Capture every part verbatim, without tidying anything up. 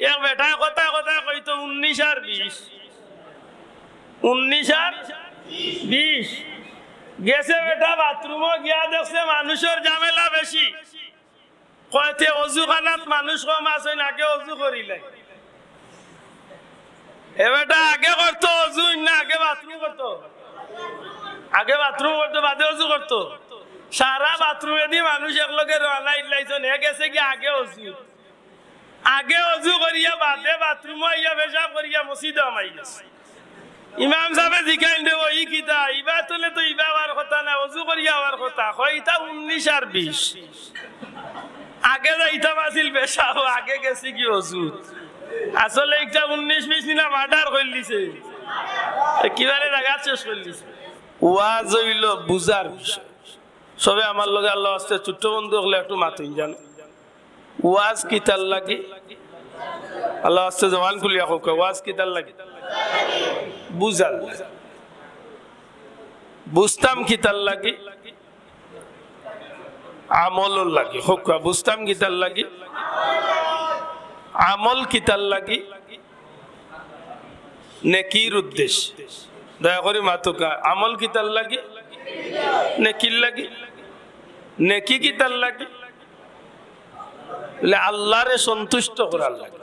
এক বেটায় কথায় কথায় কইতো উনিশ আর বিশ, উনিশ আর বিশ। গেছে বেটা বাথরুমো, গিয়া দেখছে মানুষর ঝামেলা বেশি। কয়, "তে অজুখানাত মানুষ কম আছইন, আগে অজু করিলাই।" এ বেটা আগে করতো অজু, না আগে বাথরুম করতো? আগে বাথরুম করতো, বাদে অজু করতো। সারা বাথরুমেদি মানুষ একলগে রওয়ানা ইলাইছইন, হে গেছে গিয়া আগে অজু। আগে অজু করিয়া বাদে বাথরুমো আইয়া পেশাব করিয়া মসজিদো হামাই গেছে। ইমাম সাবে জিকাইন দে, "ও ই কিতা? ইবা তলে তো ইবা অওয়ার কথা না, অজু করিয়া অওয়ার কথা।" কয়, "ইতা উনিশ আর বিশ। আগে যাইতাম আছিল পেশাব, আগে গেছি গি অজুত।" আসলে ইটা উনিশ বিশ নি না, মার্ডার করিলিছে। এ কিবারে জাগাত শেষ করিলিছে। ওয়াজ অইলো বুঝার বিষয়। সবে আমার লগে আল্লার ওয়াস্তে ছোট্ট বন্ধু অকলে একটু মাতইন জানো। ওয়াজ কিতার লাগি? আল্লার ওয়াস্তে জবান খুলিয়া কউক্কা, ওয়াজ কিতার লাগি? বুঝার লাগি। বুঝতাম কিতার লাগি? আমলর লাগি। কউক্কা, বুঝতাম কিতার লাগি? আমল কিতার লাগি? নেকির উদ্দেশ্যে। দয়া করি মাতউক্কা, আমল কিতার লাগি? নেকির লাগি। নেকি কিতার লাগি? বলে, আল্লারে সন্তুষ্ট করার লাগি।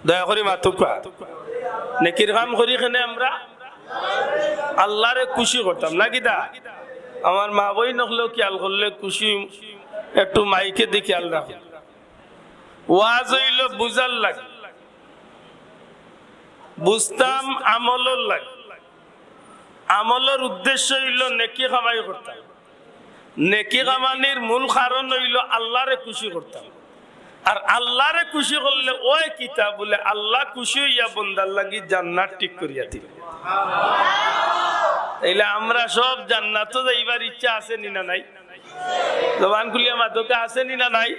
দয়া করি মাতউক্কা। নেকির কাম করি কেনে আমরা? আল্লারে খুশি করতাম, না কিতা? আমার মা বইন অকলেও খিয়াল করলে খুশি, একটু মাইকেদি খিয়াল রাখো। ওয়াজ অইলো বুঝার লাগি, বুঝতাম আমলর লাগি। আমলর উদ্দেশ্য অইলো নেকি কামাই করতাম। নেকি কামানির মূল কারণ অইলো আল্লারে খুশি করতাম। আর আল্লারে খুশি করলে অয় কিতা বলে, আল্লা খুশি অইয়া বন্দার লাগি জান্নাত ঠিক করিয়া দিবা। তাইলে আমরা সব জান্নাতো যাইবার ইচ্ছা আছে নি না নাই? জবান খুলিয়া মাতউক্কা, আছে নি না নাই?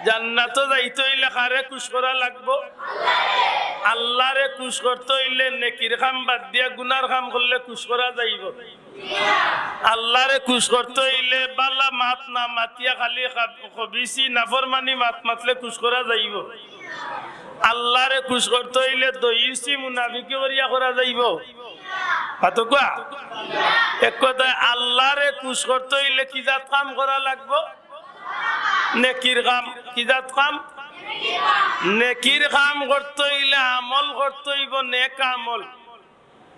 জান্নাতো যাইতে অইলে কারে খুশ করা লাগবো? আল্লারে খুশ করতে অইলে নেকির কাম বাদ দিয়া গুনার কাম করলে খুশ করা যাইবো? আল্লারে খুশ করতে অইলে বালা মাত না মাতিয়া খালি খাব-, খবিসি নাফরমানি মাত মাতলে খুশ করা যাইবো? আল্লারে খুশ করতে অইলে দইসি মুনাফিকি করিয়া করা যাইবো? মাতউক্কা। এক কথায়, আল্লারে খুশ করতে অইলে কি জাত কাম করা লাগবো? নেকির কাম। কি জাত কাম? নেকির কাম করতে অইলে আমল করতে অইবো, নেক আমল।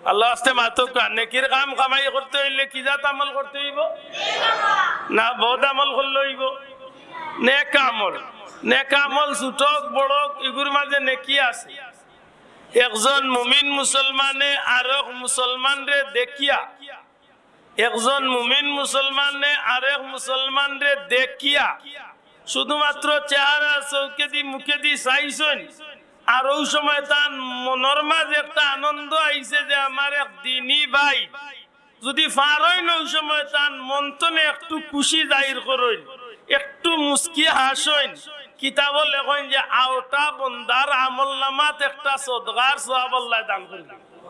আল্লার ওয়াস্তে মাতউক্কা, নেকির কাম কামাই করতে অইলে কি জাত আমল করতে অইবো? না, বদ আমল করলে অইবো? নেক আমল। নেক আমল ছোট অউক, বড় অউক, ইগুর মাঝে নেকি আছে। একজন মুমিন মুসলমানে আরক মুসলমানরে দেখিয়া, একজন মুমিন মুসলমানে আরেক মুসলমানরে দেখিয়া শুধুমাত্র চেহারা চউখেদি মুখেদি চাইছইন, আর অউ সময় তান মনর মাঝে একটা আনন্দ আইছে যে আমার এক দিনী ভাই, যুদি পারইন অউ সময় তান মন তনে একটু খুশি জাহির করইন, একটু মুচকি হাসইন, কিতাবো লেখইন যে আওটা বন্দার আমলনামাত একটা সদকার সওয়াব আল্লায় দান করি দিবা।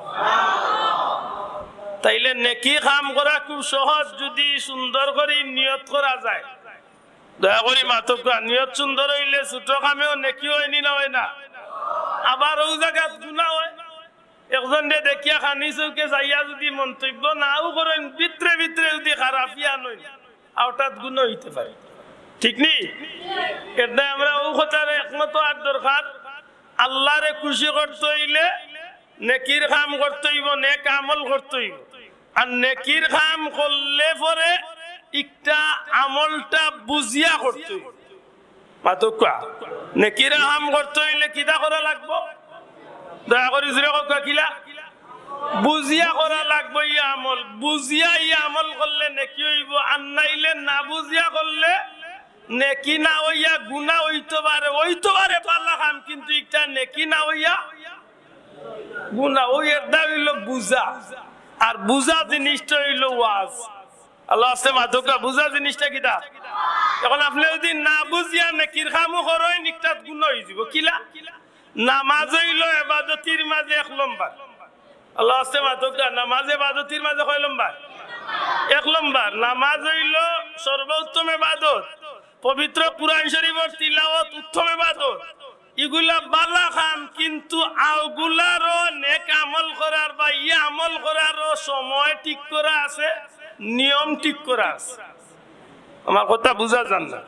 তাইলে নেকি কাম করা খুব সহজ, যুদি সুন্দর করি নিয়ত করা যায়। দয়া করি মাতউক্কা, নিয়ত সুন্দর অইলে ছোট কামেও নেকি অয়নি না অয় না? আবার অউ জাগাত গুনা অয়। একজনরে দেখিয়া খানি চউখে চাইয়া যুদি মন্তব্য নাও করইন, ভিতরে ভিতরে যুদি খারাপি আনইন, আওটাত গুনা অইতে পারে। ঠিক নি? এরদায় আমরা অউ কথার একমত অওয়ার দরকার। আল্লারে খুশি করতে অইলে নেকির কাম করতে অইবো, নেক আমল করতে অইবো। আর নেকির কাম করলে পরে ইকটা আমলটা বুঝিয়া করতে অইবো। মাতউক্কা। নেকির কাম করতে অইলে কিতা করা লাগবো? দয়া করি জুরে কউক্কা, কিলা? বুঝিয়া করা লাগবো ই আমল। বুঝিয়া ই আমল করলে নেকি অইবো, আর নাইলে না বুঝিয়া করলে নেকি না অইয়া গুনা অইতো পারে, অইতো পারে ভালা কাম, কিন্তু ইকটা নেকি না অইয়া গুনা। অউ এরদায় অইলো বুঝা, আর বুঝা জিনিসটা অইলো ওয়াজ। আল্লার ওয়াস্তে মাতউক্কা, বুঝা জিনিসটা কিতা? এখন আপনে যুদি না বুঝিয়া নেকির কামও করইন, ইকটাত গুনা অইযিবো। কিলা? নামাজ অইলো এবাদতির মাঝে এক লম্বর। আল্লার ওয়াস্তে মাতউক্কা, নামাজ এবাদতির মাঝে কয় লম্বর? এক লম্বর। নামাজ অইলো সর্বোত্তম এবাদত। পবিত্র কুরআন শরিফর তিলাওয়াত উত্তম এবাদত। ইগুলা বালা কাম, কিন্তু অগুলারও নেক আমল করার বা ই আমল করারও সময় ঠিক করা আছে, নিয়ম ঠিক করা আছে। আমার কথা বুঝা যার না?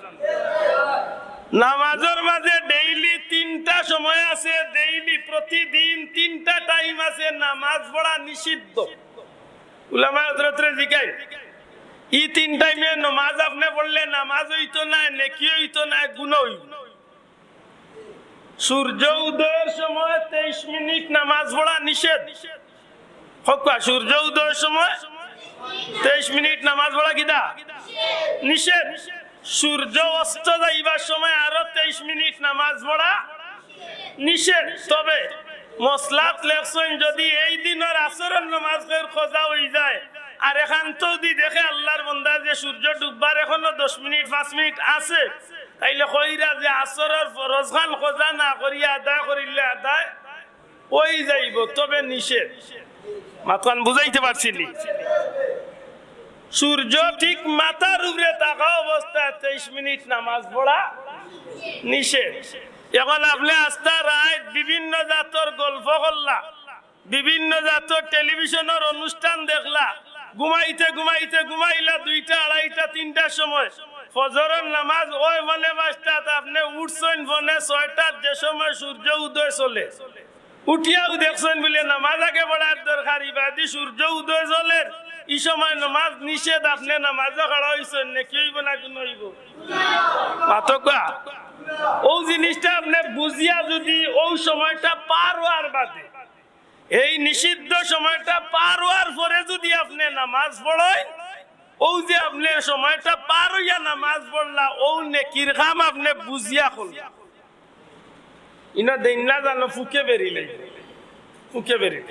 নামাজর মাঝে ডেইলি তিনটা সময় আছে, ডেইলি প্রতিদিন তিনটা টাইম আছে নামাজ পড়া নিষিদ্ধ। উলামায়ে হযরতরে জিগাইন, ই তিন টাইমে নামাজ আপনে পড়লে নামাজ অইতো নায়, নেকি অইতো নায়, গুনা অইবো। সূর্য উদয়র সময় তেইশ মিনিট নামাজ পড়া নিষেধ। কউক্কা, সূর্য উদয়র সময় তেইশ মিনিট নামাজ পড়া কিতা? নিষেধ। সূর্য অস্ত যাইবার সময় আরো তেইশ মিনিট নামাজ পড়া নিষেধ। তবে মসলাত লেখছইন, যদি এই দিনর আসরর নামাজ কইর কজা অই যায়, আর এখান তো যদি দেখে আল্লার বন্দা যে সূর্য ডুববার এখনো দশ মিনিট, পাঁচ মিনিট আছে, তাইলে কইরা যে আসরর ফরজ খান কজা না করিয়া আদায় করিলে আদায় অই যাইবো, তবে নিষেধ। মাতখান বুঝাইতে পারছি নি? সূর্য ঠিক মাথার উপরে থাকা অবস্থায় তেইশ মিনিট নামাজ পড়া নিষেধ। এখন আপনে আস্তা রাইত বিভিন্ন জাতর গল্প করলা, বিভিন্ন জাতর টেলিভিশনর অনুষ্ঠান দেখলা, ঘুমাইতে ঘুমাইতে ঘুমাইলা দুইটা, আড়াইটা, তিনটার সময়। ফজরর নামাজ অয় পৌনে পাঁচটাত, আপনে উঠছইন পৌনে ছয়টাত, যে সময় সূর্য উদয় চলে। উঠিয়াউ দেখছইন বুলে নামাজ আগে পড়ার দরকার, ইবাদি সূর্য উদয় চলের, ই সময় নামাজ নিষেধ, আপনে নামাজো খাড়া অইছইন, নেকি অইবো না গুনা অইবো? মাতউক্কা। অউ জিনিসটা আপনে বুঝিয়া যদি অউ সময়টা পার অওয়ার বাদে, এই নিষিদ্ধ সময়টা পার অওয়ার পরে যদি আপনে নামাজ পড়ইন, অউ যে আপনে সময়টা পার অইয়া নামাজ পড়লা, অউ নেকির কাম আপনে বুঝিয়া করলা। ইনা দেইন না জানো, ফুকে বেরি লাই, ফুকে বেরি।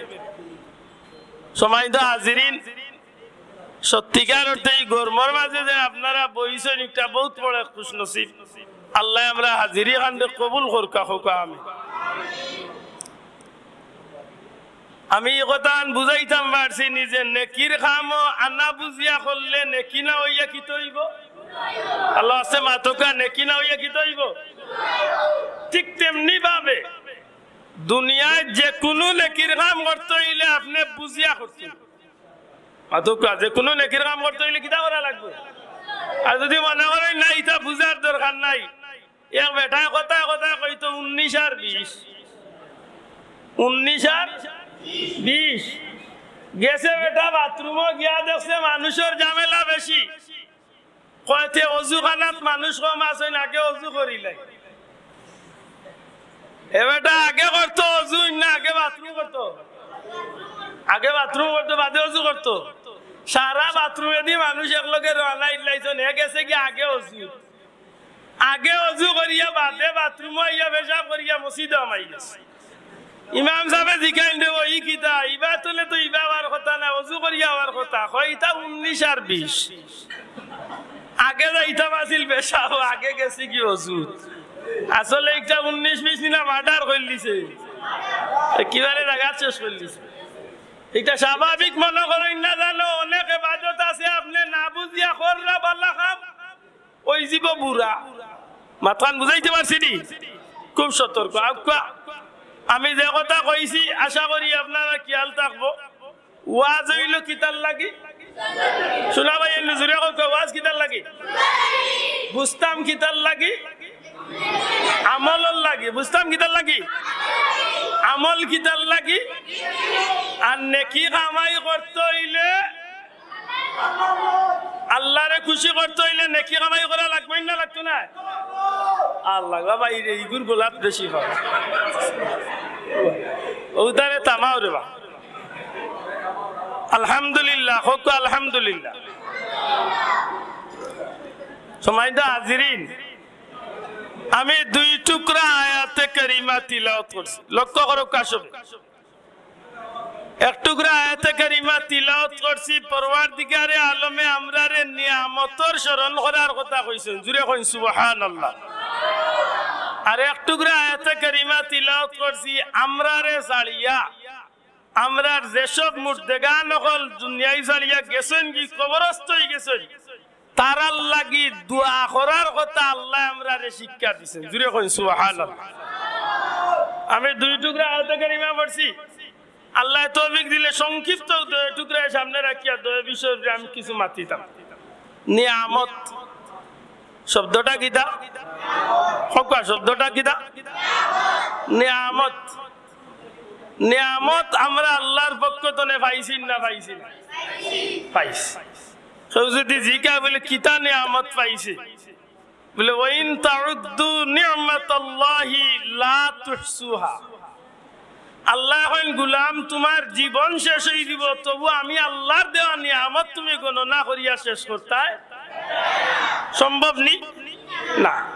সম্মানিত হাজিরিন, সত্যিকার অর্থে ই গরমর মাঝে যে আপনারা বইছইন, ইটা বউত বড় খুশনসিব। আল্লায় আমরার হাজিরি খানরে কবুল করউক্কা, কউক্কা আমিন। আমি ই কথাখান বুঝাইতাম পারছি নি যে নেকির কামও আনা বুঝিয়া করলে নেকি না অইয়া কিতা অইবো? আল্লাহ আছে মাতউক্কা, নেকি না অইয়া কিতা অইবো? ঠিক তেমনি ভাবে দুনিয়াত যেকুনু নেকির কাম করতে অইলে আপনে বুঝিয়া করতে অইবো। মাতউক্কা, যেকুনু নেকির কাম করতে অইলে কিতা করা লাগবো? আর যদি মনে করইন না, ইটা বুঝার দরকার নাই, এক বেটায় কথায় কথায় কইতো উনিশ আর বিশ, উনিশ আর বিশ। গেছে বেটা বাথরুমো গিয়া দেখছে মানুষর ঝামেলা বেশি। কয়, "তে অজুখানাত মানুষ কম আছইন, আগে অজু করিলাই।" এ বেটা আগে করতো অজু, না আগে বাথরুম করতো? আগে বাথরুম করতো, বাদে অজু করতো। সারা বাথরুমেদি মানুষ একলগে রওয়ানা ইলাইছইন, হে গেছে গিয়া আগে অজু। আগে অজু করিয়া বাদে বাথরুমো আইয়া পেশাব করিয়া মসজিদো হামাই গেছে। ইমাম সাবে জিকাইন দে, "ও ই কিতা? ইবা তলে তো ইবা অওয়ার কথা না, অজু করিয়া অওয়ার কথা।" কয়, "ইতা উনিশ আর বিশ। আগে যাইতাম আছিল পেশাব, আগে গেছি গি অজুত।" আসলে ইটা উনিশ বিশ নি না, মার্ডার করিলিছে। একেবারে জাগাত শেষ করিলিছে। ইটা স্বাভাবিক মনে করইন না জানো, অনেক এবাদত আছে আপনে না বুঝিয়া কররা বালা কাম, অইযিবো বুরা। মাতখান বুঝাইতে পারছি নি? খুব সতর্ক। আউক্কা, আমি যে কথা কইছি, আশা করি আপনারার খিয়াল থাকবো। ওয়াজ অইলো কিতার লাগি? শুনা ভাই, এমনি জুরে কউক্কা, ওয়াজ কিতার লাগি? বুঝতাম কিতার লাগি? আমলর লাগি। বুঝতাম কিতার লাগি? আমল কিতার লাগি? আর নেকি কামাই করতে অইলে আল্লারে খুশি করতে অইলে নেকি কামাই করা লাগবো না, লাগতো না? আল্লাহ, বাবা, এই রে, ইগুর গোলাপ বেশি পাও। ও তারে তামাও রে বা। আলহামদুলিল্লাহ, কউক্কা আলহামদুলিল্লাহ। সম্মানিত হাজিরিন, আমি দুই টুকরা আয়াতে কারিমা তিলাওয়াত করছি, লক্ষ্য করউক্কা সবে। এক টুকরা আয়াতে কারিমা তিলাওয়াত করছি, পরওয়ারদিগারে আলমে আমরারে নিয়ামতর স্মরণ করার কথা কইছইন। জুরে কইন সুবহানাল্লাহ। আর এক টুকরা আয়াতে কারিমা তিলাওয়াত করছি, আমরারে ছাড়িয়া, আমরার যেসব মুর্দেগান অকল দুনিয়া ছাড়িয়া গেছইন গি, কবরস্থ অইগেছইন, তারার লাগি দোয়া করার কথা আল্লায় আমরারে শিক্ষা দিছইন। জুরে কইন সুবহানাল্লাহ। আমি দুই টুকরা আয়াতে কারিমা পড়ছি। আল্লায় তৌফিক দিলে সংক্ষিপ্ত দুই টুকরা সামনে রাখিয়া দুই বিষয়র উপরে আমি কিছু মাতিতাম। নিয়ামত শব্দটা কিতা? হক্কা শব্দটা কিতা? নিয়ামত। নিয়ামত আমরা আল্লার পক্ষ তনে পাইছি না পাইছি না? পাইছি। কেউ যদি জিকা বলে, "কিতা নিয়ামত পাইছি?" বলে, "ওয়াইন তাউদ্দু নি'মাতাল্লাহি লা তুহসুহা।" আল্লায় কইন, "গুলাম, তুমার জীবন শেষ অই যিবো, তবু আমি আল্লার দেওয়া নিয়ামত তুমি গণনা করিয়া শেষ করতায় সম্ভব নি না।"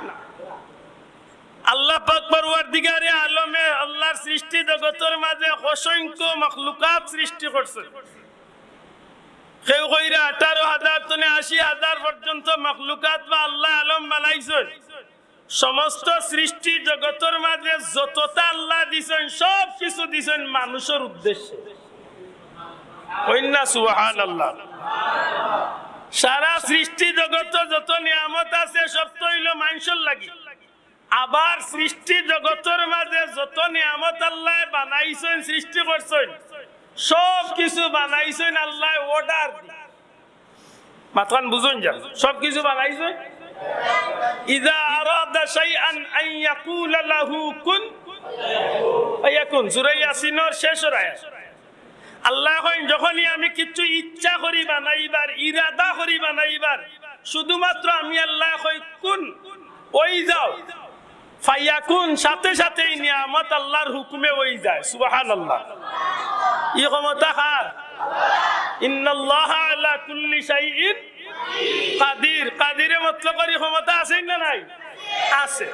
আল্লাহ পাক পরওয়ারদিগারে আলমে আল্লার সৃষ্টি জগতর মাঝে অসংখ্য মখলুকাত সৃষ্টি করছইন। কেউ কইরা আঠারো হাজার তনে আশি হাজার পর্যন্ত মখলুকাত বা আল্লায় আলম বানাইছইন। সমস্ত সৃষ্টি জগতর মাঝে যততা আল্লায় দিছইন, সব কিছু দিছইন মানুষর উদ্দেশ্যে। কইন না সুবহানাল্লাহ। সারা সৃষ্টি জগতো যত নিয়ামত আছে, সব তো অইলো মানষর লাগি। আবার সৃষ্টি জগতর মাঝে যত নিয়ামত আল্লায় বানাইছইন, সৃষ্টি করছইন, সব কিছু বানাইছইন আল্লায় order দি। মাতখান বুঝইন যান, সব কিছু বানাইছইন। ইজা আরাদা শাইআন আন ইয়াকুলা লাহু কুন ফায়াকুন। সূরা ইয়াসিনর শেষর আয়াত। আল্লায় কইন, "যখনই আমি কিচ্ছু ইচ্ছা করি বানাইবার, ইরাদা করি বানাইবার, শুধুমাত্র আমি আল্লায় কই, 'কুন, অই যাও।' ফায়াকুন, সাথে সাথেই নিয়ামত আল্লার হুকুমে অই যায়।" সুবহানাল্লাহ। ই ক্ষমতা কার? ইন্নাল্লাহা আলা কুল্লি শাইইন কাদির। কাদিরে মতলকর ই ক্ষমতা আছে না নাই? আছে।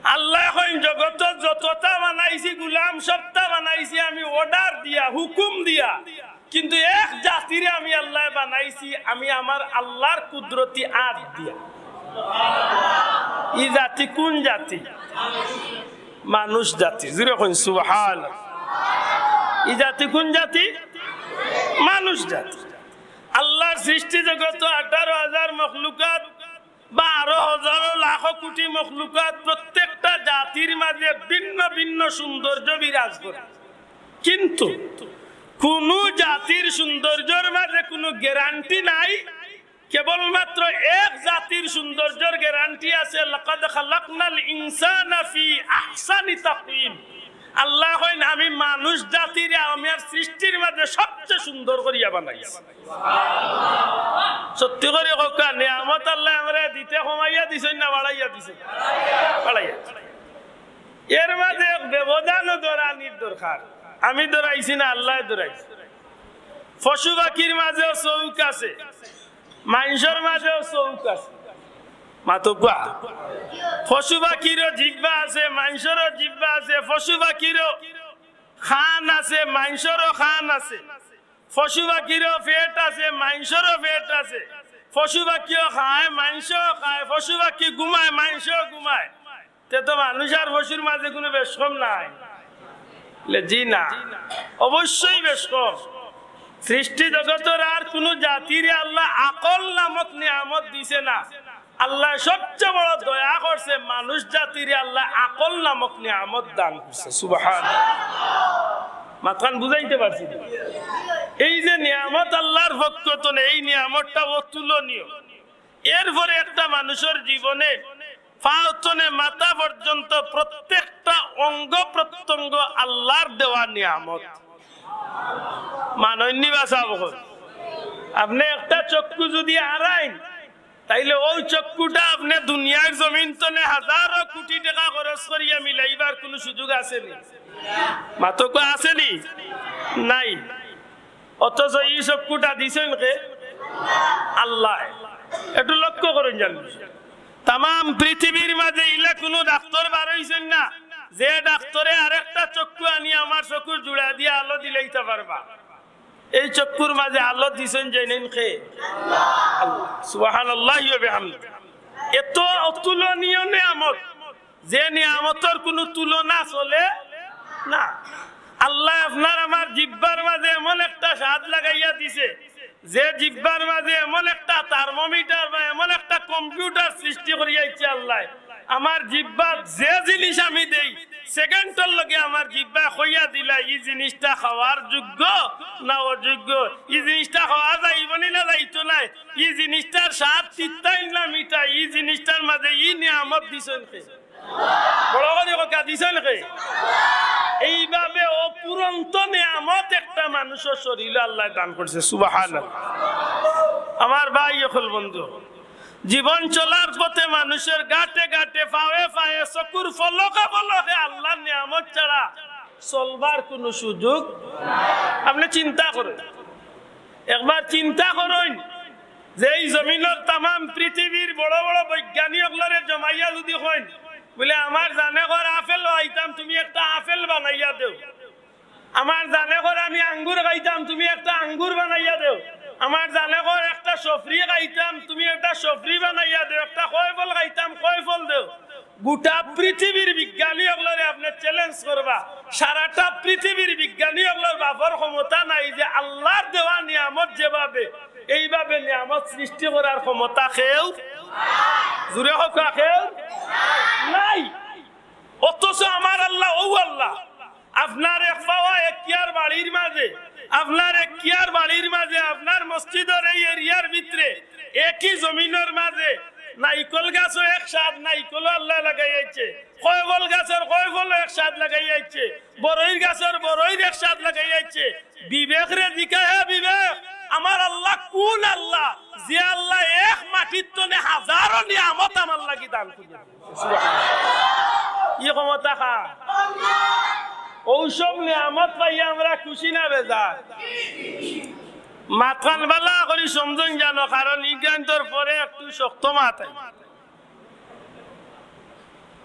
আল্লায় কইন, "জগতো যততা বানাইছি গুলাম, সবতা বানাইছি আমি order দিয়া, হুকুম দিয়া, কিন্তু এক জাতিরে আমি আল্লায় বানাইছি, আমি আমার আল্লার কুদরতি আত দিয়া।" ই জাতি কুন জাতি? মানুষ জাতি। জুরে কইন সুবহান। ই জাতি কুন জাতি? মানুষ জাতি। আল্লার সৃষ্টি জগতো আঠারো হাজার মখলুকাত, বারো হাজারো লাখো কুটি মখলুকাত, প্রত্যেকটা জাতির মাঝে ভিন্ন ভিন্ন সৌন্দর্য বিরাজ করে। কিন্তু কুনু জাতির সৌন্দর্যর মাঝে কুনু guarantee নাই। কেবলমাত্র এক জাতির সৌন্দর্যর guarantee আছে, "লাকাদ খালাকনাল ইনসানা ফি আহসানি তাকওয়িম।" আল্লায় কইন, "আমি মানুষ জাতিরে আমার সৃষ্টির মাঝে সবচেয়ে সুন্দর করিয়া বানাইছি।" সত্যি করি কউক্কা, নিয়ামত আল্লায় আমরারে দিতে কমাইয়া দিছইন না বাড়াইয়া দিছইন? বাড়াইয়া। এর মাঝে এক ব্যবধানও ধরানির দরকার। আমি ধরাইছি না, আল্লায় ধরাইছে। পশু পাখির মাঝেও চউখ আছে, মানষর মাঝেও চউখ আছে। মাতউক্কা। পশু পাখিরও জিব্বা আছে, মানষরও জিব্বা আছে, পশু পাখিরও কান আছে, মানষরও কান আছে। পশু পাখিরও পেট আছে, মানষরও পেট আছে। পশু পাখিও খায়, মানষও খায়। পশু পাখি ঘুমায়, মানষও ঘুমায়। তে তো মানুষ আর পশুর মাঝে কুনু বেশকম নাই? লে জি না, অবশ্যই বেশকম। সৃষ্টি জগতর আর কুনু জাতিরে আল্লায় আকল নামক নিয়ামত দিছে না। আল্লায় সবচেয়ে বড় দয়া করছে, মানুষ জাতিরে আল্লায় আকল নামক নিয়ামত দান করছে। সুবহান। মাতখান বুঝাইতে পারছি নি? এই যে নিয়ামত আল্লার পক্ষ তনে, এই নিয়ামতটা অতুলনীয়। এরপরে একটা মানুষর জীবনে পাও তনে মাথা পর্যন্ত প্রত্যেকটা অঙ্গ প্রত্যঙ্গ আল্লার দেওয়া নিয়ামত। মানইন নি বা সাব অকল? আপনে একটা চক্ষু যদি হারাইন, তাইলে অউ চক্ষুটা আপনে দুনিয়ার জমিন তনে হাজারো কুটি টেকা খরচ করিয়া মিলাইবার কুনু সুযোগ আছে নি? মাতউক্কা, আছে নি? নাই। অথচ ই চক্ষুটা দিছইন কে? আল্লায়। একটু লক্ষ্য করইন জানি। তামাম পৃথিবীর মাঝে ইলা কুনু ডাক্তর বার অইছইন না, যে ডাক্তরে আরেকটা চক্ষু আনি আমার চক্ষুর জুড়া দিয়া আলো দিলাইতা পারবা। এই চক্ষুর মাঝে আলো দিছইন যেইন কে? আল্লাহ। সুবহানাল্লাহি ওয়া বিহামদিহি। এত অতুলনীয় নিয়ামত, যে নিয়ামতর কুনু তুলনা চলে না। আল্লায় আপনার আমার জিব্বার মাঝে এমন একটা স্বাদ লাগাইয়া দিছে, যে জিব্বার মাঝে এমন একটা thermometer বা এমন একটা computer সৃষ্টি করিয়া দিছে আল্লায়, আমার জিব্বাত যে জিনিস আমি দেই, সেকেন্ডর লগে আমার জিব্বায় কইয়া দিলা, ই জিনিসটা খাওয়ার যোগ্য না অযোগ্য, ই জিনিসটা খাওয়া যাইবো নি না যাইতো নায়, ই জিনিসটার স্বাদ তিতা না মিঠা, ই জিনিসটার মাঝে ই নিয়ামত দিছইন কে? বড় করি কউক্কা, দিছইন কে? এইভাবে অফুরন্ত নিয়ামত একটা মানুষর শরীলো আল্লায় দান করছে। সুবহানাল্লাহ। আমার ভাই অকল, বন্ধু, জীবন চলার পথে মানুষর ঘাটে ঘাটে, পায়ে পায়ে, চকুর পলকে পলকে আল্লার নিয়ামত ছাড়া চলবার কুনু সুযোগ। আপনে চিন্তা করইন, একবার চিন্তা করইন যে ই জমিনর তামাম পৃথিবীর বড় বড় বৈজ্ঞানিক অকলরে জমাইয়া যুদি কইন, বুলে, "আমার জানে কর আপেল খাইতাম, তুমি একটা আপেল বানাইয়া দেও।" আমার জানে কর আমি আঙ্গুর খাইতাম, তুমি একটা আঙ্গুর বানাইয়া দেও। আমার জানে কর একটা সফরি খাইতাম, তুমি একটা সফরি বানাইয়া দেও। একটা কয় ফল খাইতাম, কয় ফল দেও। গোটা পৃথিবীর বিজ্ঞানী অকলরে আপনে চ্যালেঞ্জ করবা, সারাটা পৃথিবীর বিজ্ঞানী অকলর বাপর ক্ষমতা নাই যে আল্লার দেওয়া নিয়ামত যেভাবে, এইভাবে নিয়ামত সৃষ্টি করার ক্ষমতা কেউ, জুরে কউক্কা, কেউ নাই। অথচ আমার আল্লা অউ আল্লা, আপনার এক পাওয়া এক কিয়ার বাড়ির মাঝে, আপনার এক কিয়ার বাড়ির মাঝে, আপনার মসজিদর এই এরিয়ার ভিতরে একই জমিনর মাঝে নাইকল গাছও এক স্বাদ, নাইকলও আল্লায় লাগাইয়া দিছে। কয় ফল গাছর কয় ফলও এক স্বাদ লাগাইয়া দিছে। বড়ইর গাছর বড়ইর এক স্বাদ লাগাইয়া দিছে। বিবেকরে জিকায়, "হে বিবেক, আমার আল্লা কুন আল্লা, যে আল্লায় এক মাটির তনে হাজারো নিয়ামত আমার লাগি দান করিয়া দিছে?" সুবহানাল্লাহ। ই ক্ষমতা কার? অউ সব নিয়ামত পাইয়া আমরা খুশি না বেজার? মাতখান ভালা করি সমঝইন জানো, কারণ ইখানতর পরে একটু শক্ত মাত আইবো।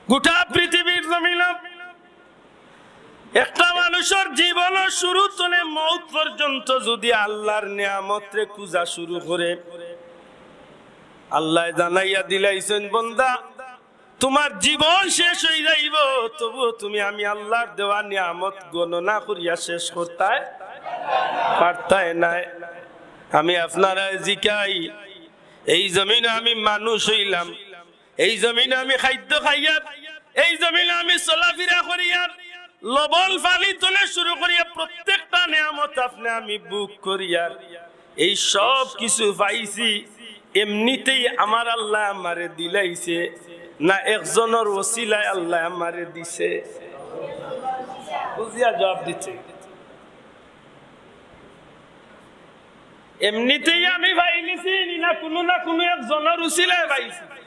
গোটা পৃথিবীর জমিনো একটা মানুষর জীবনর শুরু তনে মউত পর্যন্ত যুদি আল্লার নিয়ামতরে খুঁজা শুরু করে, আল্লায় জানাইয়া দিলাইছইন, "বন্দা, তুমার জীবন শেষ অইযাইবো, তবুও তুমি আমি আল্লার দেওয়া নিয়ামত গণনা করিয়া শেষ করতায় পারতায় নায়।" আমি আপনারারে জিকাই, এই জমিনো আমি মানুষ অইলাম, এই জমিনো আমি খাদ্য খাইয়ার, এই জমিনো আমি চলাফিরা করিয়ার, লবণ পানি তনে শুরু করিয়া প্রত্যেকটা নিয়ামত আপনে আমি ভোগ করিয়ার, এই সব কিছু পাইছি এমনিতেই আমার আল্লায় আমারে দিলাইছে, না একজনর ওসিলায় আল্লায় আমারে দিছে? বুঝিয়া জবাব দিতে। এমনিতেই আমি পাইলিছি নি, না কুনু না কুনু একজনর উসিলায় পাইছি?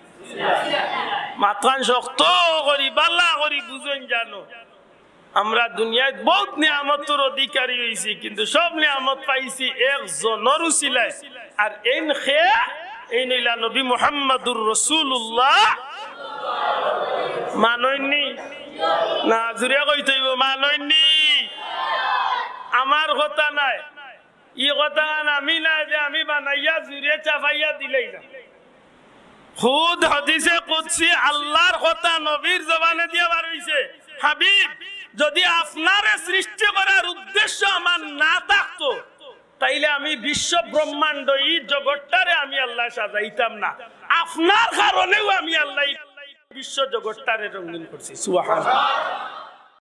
মাতখান শক্ত করি, ভালা করি বুঝইন জানো। আমরা দুনিয়াত বউত নিয়ামতর অধিকারী অইছি, কিন্তু সব নিয়ামত পাইছি একজনর উসিলায়। আর এইন কে? এইন অইলা নবী মুহাম্মাদুর রাসূলুল্লাহ। মানইন নি? না, জুরে কইতে অইবো, মানইন নি? আমার কথা নায়, ই কথাখান আমি নায় যে আমি বানাইয়া জুরে চাপাইয়া দিলাইলাম। খুদ হাদিসে কুদসি আল্লার কথা নবীর জবানে দিয়া বার অইছে, "হাবিব, যুদি আপনারে সৃষ্টি করার উদ্দেশ্য আমার না থাকতো, তাইলে আমি বিশ্ব ব্রহ্মাণ্ড, ই জগৎটারে আমি আল্লায় সাজাইতাম না। আপনার কারণেউ আমি আল্লায় ই বিশ্ব জগৎটারে রঙিন করছি।" সুবহানাল্লাহ।